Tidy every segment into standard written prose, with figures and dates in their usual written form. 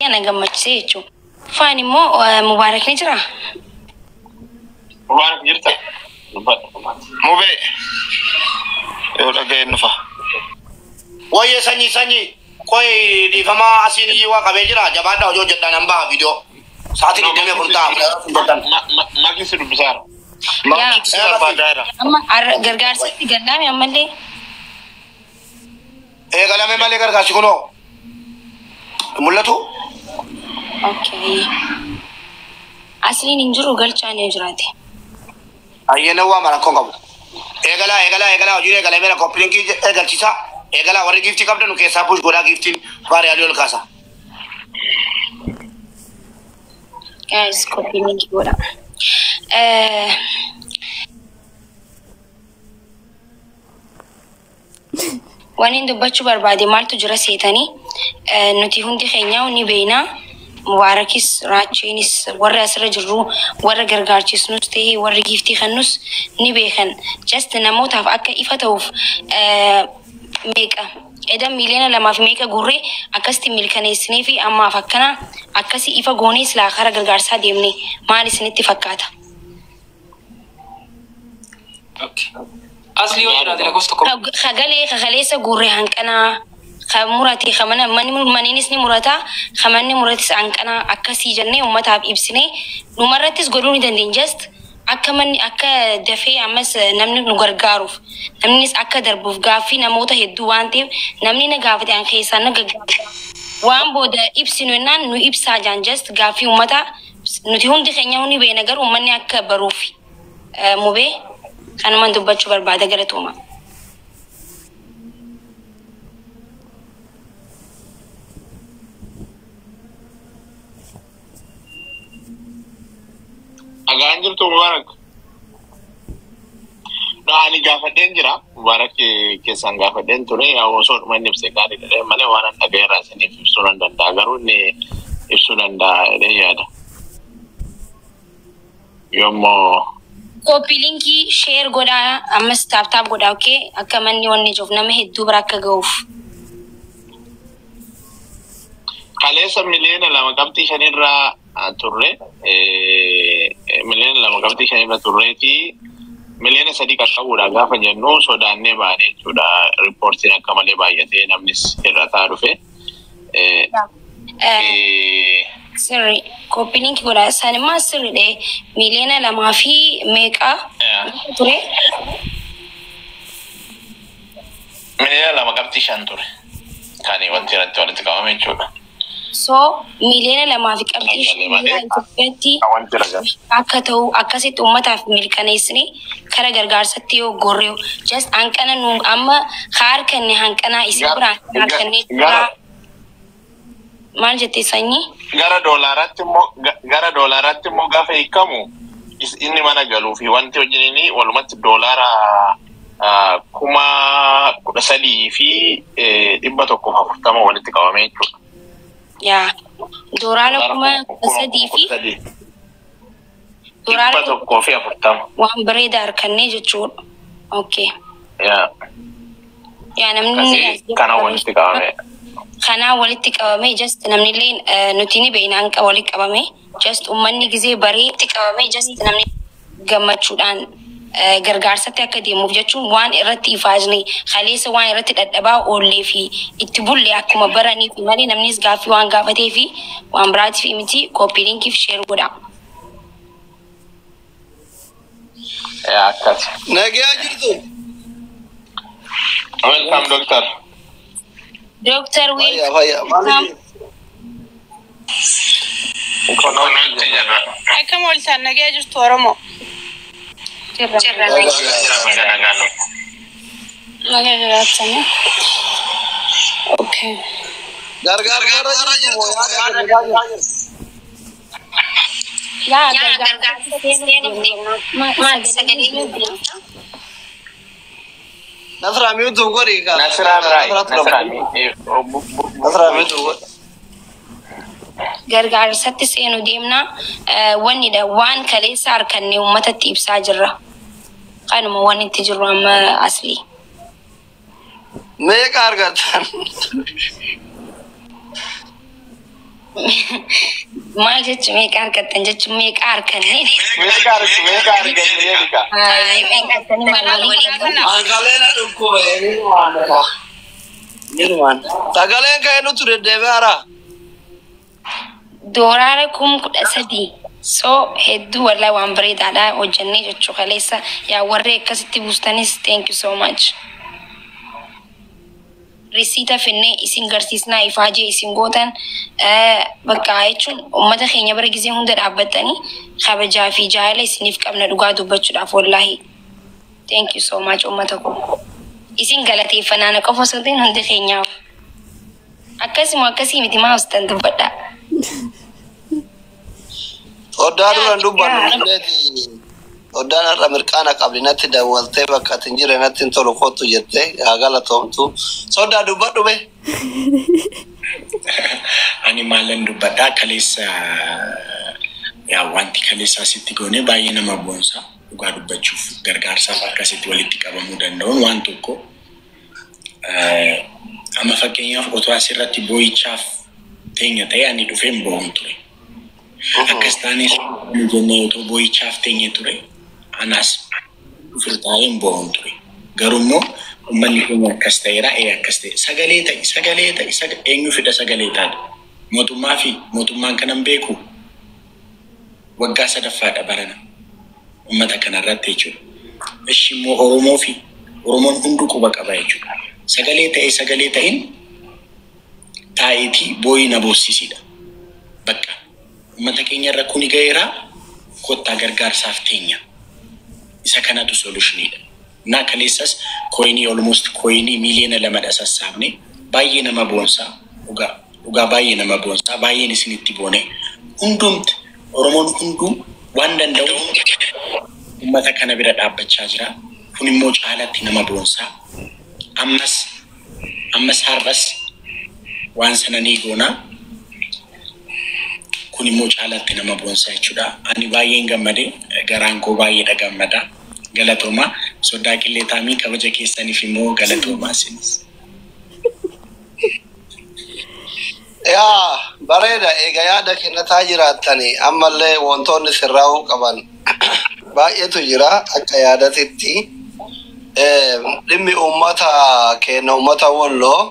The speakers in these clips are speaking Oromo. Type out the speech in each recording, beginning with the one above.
Na gammachisee jechuudha. Faan immoo Mubaarak ni jira. Mubaarak jirta? Dubbadhu. Mubee yoo dhaga'een dhufa. Wayyee sanyii sanyii qoy dhiifamaa asiin iyyuu waa qabee jira jabaadhaa hojii hojjedhaa nan baha viidiyoo. Sa'aatii 24 ta'a hojjetan. Maqni si dubbisaara. Maqni si barbaadaa jira. Amma gargaarsatti gallaame ammallee. Eegalame malee gargaarsi kunoo. Mul'atu? Okay. Asliin hin jiru galchaan yoo jiraate. Ayyee waa mara rakkoon qabu. Eegalaa eegalaa eegalaa hojii eegalee meera copy linkii eegalchiisaa. Eegalaa warri giiftii qabdan nu keessaa push godhaa giiftiin baariyaalii ol kaasa. Guys, copy link godha. Waan inni dubbachuu barbaade maaltu jira seetanii nuti hundi keenya ni beekna. Mubaarakis Raacheenis warri asirra jirru warra gargaarchisnus ta'e warri giiftii kennus ni beekan. Just namootaaf akka ifa ta'uuf meeqa edan 2 miiliyoona meeqa gurree akkasitti milkaneessinee fi ammaaf akkana akkasi ifa goonee silaa kara gargaarsaa deemne maal isinitti fakkaata? Okay. Asli yoo jiraate lakkoofsa tokko. Kagalee kakaleessa gurree hanqanaa ka murate ka mana maniinis ni murata ka manni muratis hanqanaa akkasii jennee uummataaf ibsinee dhumarrattis godhuu ni dandeenya. Just akka manni akka dafee ammas namni nu gargaaruuf namnis akka darbuuf gaaffii namoota hedduu waan ta'eef namni na gaafate an keessaa na gaggaafata. Waan booda ibsinu jennaan nu ibsaa jaan just gaaffii uummataa nuti hundi keenya ni beekna garuu uummanni akka baruuf mubee kanumaan dubbachuu barbaada galatooma. Dhagaan jirtu Mubaarak. No, ani gaafadheen jira. Mubaarak keessaan gaafadheen ture. Yaa osoo dhuma inni ibsee gaarii dha malee waan an dhagayeerraa isiniif ibsuu nan danda'a. Garuu inni ibsuu danda'a jedhee yaada. Yoommoo Copy linkii share godhaa ammas tap tap godhaa, okay, akka manni wanni jiruuf nama hedduu bira akka ga'uuf. Kaleessa 2.5 miliyoonarraa turre, 2.5 miliyoonarra turreeti 3 miliyoona qaqqabuudha gaafa jennu sodaannee baane jechuudha. Riippoortiin akka malee baay'atee namnis hir'ataa dhufe. Sirri copy linkii godhaa isaan immoo sirriidha 2 miliyoona fi meeqa ture? 2.5 miliyoona ture. Kan wanti irratti walitti qabame jechuudha. So 2.5 miliyoona Malee Itoophiyaatti wanti ragaa. Akka ta'u akkasitti uummataaf mirkaneessine kara gargaarsatti yoo gorree just hanqana nu amma harkanne hanqanaa isin biraan harkanne Gara maal jette sanyii? Gara doolaaraatti immoo gaafa hiikamu inni mana galuu fi wanti wajjiniin walumatti doolaara 13,140 walitti qabame jechuudha. Yaa doolaara Doolaara kuma kudha kuma sadii kudha fi sadii doolaara 140. Waan bareeda harkannee jechuudha. Okay. Yaa Yaa namni akkasii kana walitti qabame. Kanaa walitti qabame just namni illee nuti ni beekna hanqa walitti qabame just uummanni gizee baree itti qabame just namni gammachuudhaan gargaarsatti akka deemuuf jechuun waan irratti ifaajne kaleessa waan irratti dhadhabaa oollee fi itti bulle akkuma baraniif malee namnis gaaffii waan gaafatee fi waan biraatiif miti copy linkiif share godha. Yaa akkas. Nagaa jirtu. Welcome, doctor. Doctor Fayyaa welcome. Fayyaa. Maali? Kunuunti jirra. Akkam ooltan, nagaa jirtu Oromoo? Jirra. Jira nagaan. Nagaa jiraattanii. Okay. Gargaarsa jirtu moo yaada kennitaa jirtu? Yaa gargaarsa seenuuf deemna. Maal sagalee? Nasraa mute godhi. Nasraa Miraay. Nasraa Nasraa Nasraa mute godhi. Gargaarsatti seenu deemna. Wannidha waan kaleessa harkanne uummatatti ibsaa jirra. Kanuma waan itti jirru amma asli. Meeqa argattan? Maal jechuun meeqa argattan jechuun meeqa arganne? Meeqa arganne jedhika. Meeqa argannee maal waliin goone? Sagaleen dhukkube. Sagaleen ka'ee nutti deddeebi'e haaraa. $13,000. So hedduu wallahi waan bareedaadha hojjannee jechuu kaleessa. Yaa warri akkasitti buustanis, thank you so much. Risiita finnee isin garsiisnaa, ifaajee isin gootan bakka jechuun uummata keenya bara gisee hunda dhaabbattanii kabajaa fi jaalala isiniif qabna dhugaa dubbachuudhaaf wallahi. Thank you so much, uummata koo. Isin galateeffannaa na qofa osoo hin ta'in hundi keenyaaf. Akkasuma akkasii miti maa hostan dubbadha. Soddaan duran dubbannu milleeti. Soddaan har'a mirqaana qabdi, natti dawwaltee bakka ati hin jirre natti hin tolu kottu jettee, haa galatoomtu. Soddaa, dubbadhu be. Ani maalan dubbadhaa? Kaleessa yaa wanti kaleessa asitti goone baay'ee nama boonsa, dhugaa dubbachuuf gargaarsaaf akkasitti walitti qabamuu danda'uun waan tokko. Amma fakkeenyaaf otoo asirratti boo'ichaaf teenya ta'e ani dhufee hin bo'uun ture. Akkas taanes jennee otoo boo'ichaaf teenya ture anaas dhufee taa'ee hin bo'uun ture. Garuu immoo uummanni keenya akkas ta'eera, ee akkas ta'e, sagalee ta'e, sagalee ta'e, eenyu fida sagalee taate, mootummaa fi mootummaan kanan beeku waggaa sadaffaadha barana uummata kanarratti jechuudha. Ishi immoo Oromoo fi Oromoon hunduu quba qaba jechuudha. Sagalee ta'e, sagalee ta'in taa'itii boo'ii na boossisiidha. Bakka uummata keenya irra kuni ga'eera, kottaa gargaarsaaf teenya. Isa kanatu solutioniidha. Naa kaleessas coinii, almost coinii 2 miiliyoona sassaabne, baay'ee nama boonsaa, dhugaa dhugaa baay'ee nama boonsaa, baay'een isinitti boone. Hundumti Oromoon hunduu waan danda'u uummata kana bira dhaabbachaa jira. Kun immoo caalatti nama boonsaa. Ammas ammas har'as waan sana ni goonaa. Kun immoo caalatti nama boonsaa jechuudha. Ani baay'een gammade, garaan koo baay'eedha gammada. Galatoomaa. Soddaa qillee taamii, kabaja keessaniif immoo galatoomaa isinis. Yaa bareeda, egaa yaada kennataa jiraattani ammallee wantoonni sirraa'uu qaban baay'eetu jira akka yaadatitti. Dhimmi uummata keenya, uummata Walloo,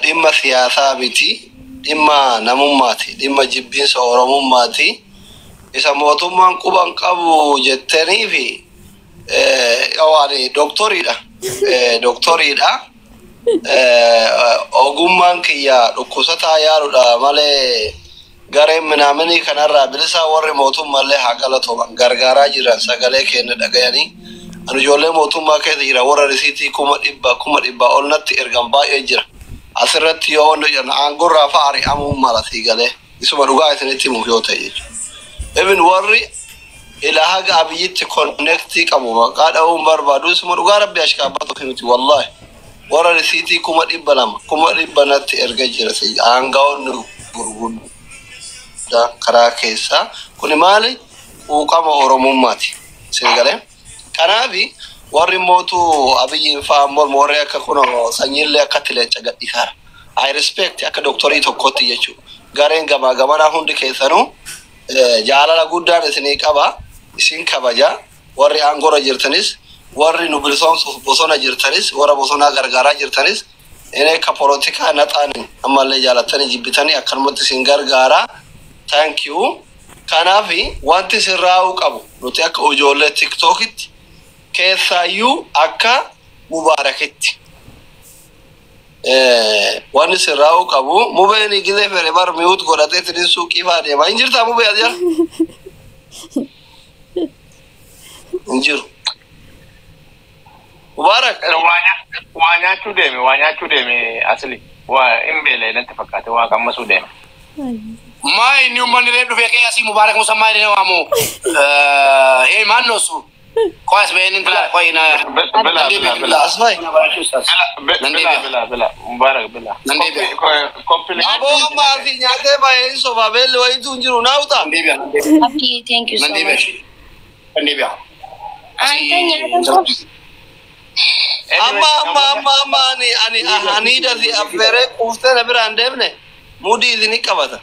dhimma siyaasaa miti, dhimma namummaati, dhimma jibbiinsa Oromummaati. Isa mootummaan quban qabu jettanii fi waan doktoriidha. Doktoriidha. Ogummaan kiyya dhukkubsataa yaaluudha malee gareen minaaminii kanarraa bilisaa. Warri mootummaallee haa galatooman, gargaaraa jiran sagalee keenya dhagayanii. Ani ijoollee mootummaa keessa jira, warra risiitii 100,000, 100,000 ol natti ergan baay'ee jira. Asirratti yoo wanti jedhan aangorraa fa'a ari'amuu mala sii galee, isuma dhugaa isinitti himuuf yoo ta'e jechuudha. Even warri ilaa haga Abiyyitti connectii qabu maqaa dha'uun barbaadu, isuma dhugaa rabbi ashkaabbatu miti wallahi. Warra risiitii 200,000, 100,000 natti erga jira aangawoonni gurguddaa karaa keessaa. Kuni maali? Quuqama Oromummaati. Isin galee? Kanaafi warri mootu Abiyyiin fa'aa mormu, warri akka kun sanyiillee akkatti leenca gadhiisaara. I respect akka doktorii tokkotti jechuudha. Gareen gamaa gamanaa hundi keessanuu jaalala guddaan isinii qaba. Isin kabaja. Warri aangorra jirtanis, warri nu bilisoomsuuf bosona jirtanis, warra bosonaa gargaaraa jirtanis, inni akka polotikaa naxaan ammallee jaalattanii jibbitanii akkanumatti isin gargaara. Thank you. Kanaafi wanti sirraa'uu qabu nuti akka ijoollee TikTokitti, keessaayyuu akka Mubaarakitti. Wanni sirraa'uu qabu, Mubeen gizee fedhe bar mute godhatee tinin suuqii faa deema. Hin jirtaa Mubee as jala? Hin jiru. Mubaarak. Waa nyaachuu deeme, waa nyaachuu deeme asli. Waa hin beele natti fakkaate, waa qammasuu deeme. Maa inni uummanni reef dhufee kee asii Mubaarak Musammaa jedhee waamu. Ee, maal noosu? Qo'as ba'een intala qo'i na. Bila bila bila. Asfai. Bila bila bila. Mubarak bila. Nan deebi'a. Koppii. Aboo, amma asii nyaatee baay'ee hin soba, beelli wayiitu hin jiru naawuta. Nan deebi'a. Abdi, thank you so Nan deebi'a. much. Nan deebi'a. Anta nyaata qofa. Amma amma amma amma ani ani aniida si affeeree quuftee na biraan deemne. Mudii isinii qabata.